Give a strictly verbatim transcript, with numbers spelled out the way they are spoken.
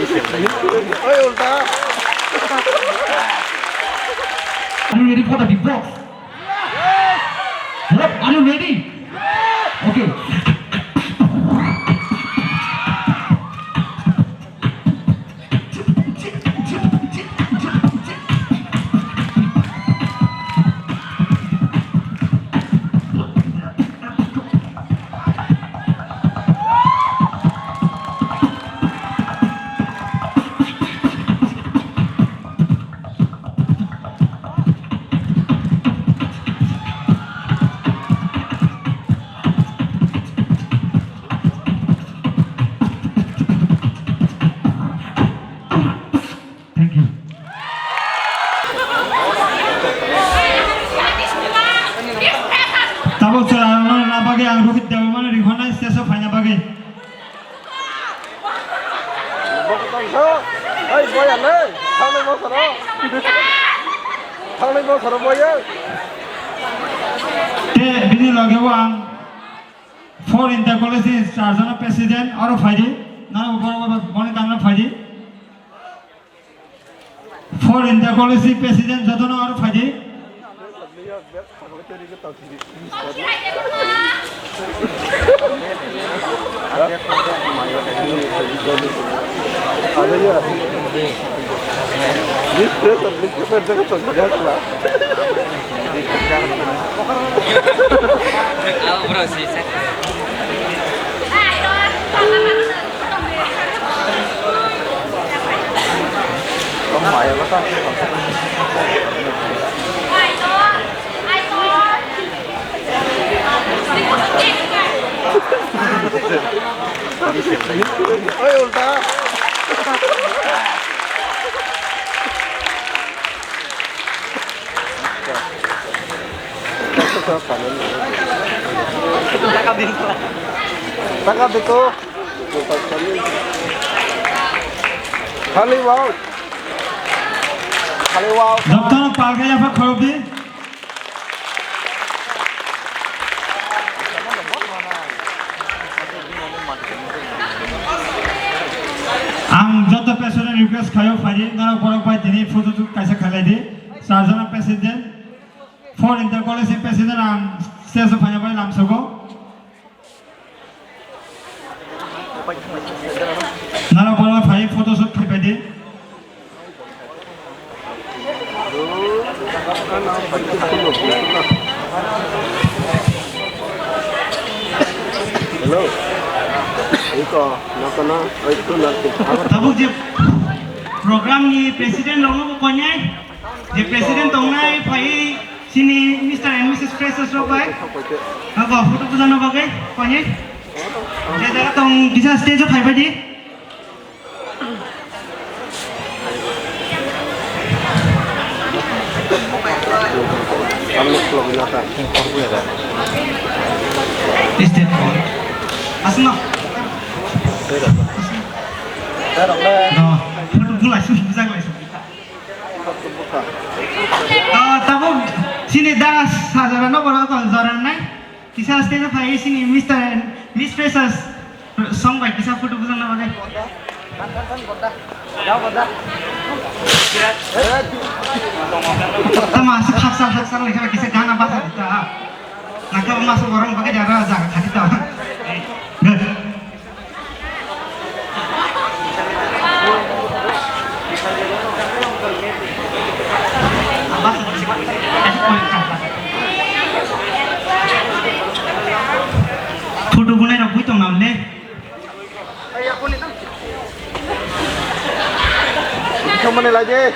Are you ready for the big box? Hello, are you ready? Okay. Thank you. Tabuk sir, ang na bagwi ang Rohit Debbarmani rihornai stage o phaina bagwi. Hey, boy, ale, thangnai bosoro. Thangnai bosoro, boy, eh. Te bini loge o ang Four Inter College ni charjana president aro phaidi, nang bo boro boro boni tangna phaidi. Four Inter College ni president jotono aro phaidi. Oi, ulta. Taka dito. Khali wow. Khali wow. Doktor palka ya pa khorok di. Ang joto president request khayo phai di, norok borok bai tini photo shoot kaisa khalai di. Charjana president, four Inter College ni president ang stage o phaina bai lamsogo. Norok borok phai photo shoot khai phai di. Hello. Iko, nokona, oi, tu nak. Tabuk je program ni president rokno bo konyai, je president tongnai phai sini Mister and Missus Freshers rok bai. Abo photo bujana bagwi konyai. Je jaga tong kisa stage o phai bai di. State board. Asno. No, photo bulai su, bujak lai su. Ah, tabuk sini da sajara no bola ko jora nai. Kisa stage o phai sini Mister and Miss Freshers song bai kisa photo bujana bagwi. Tama asuk haksal haksal lekha kisa gana basa ta. Nangkha masa borong bagwi jara jaga khati ta. Good. Photo bunai rok bui tong nam le. Kamani lagi.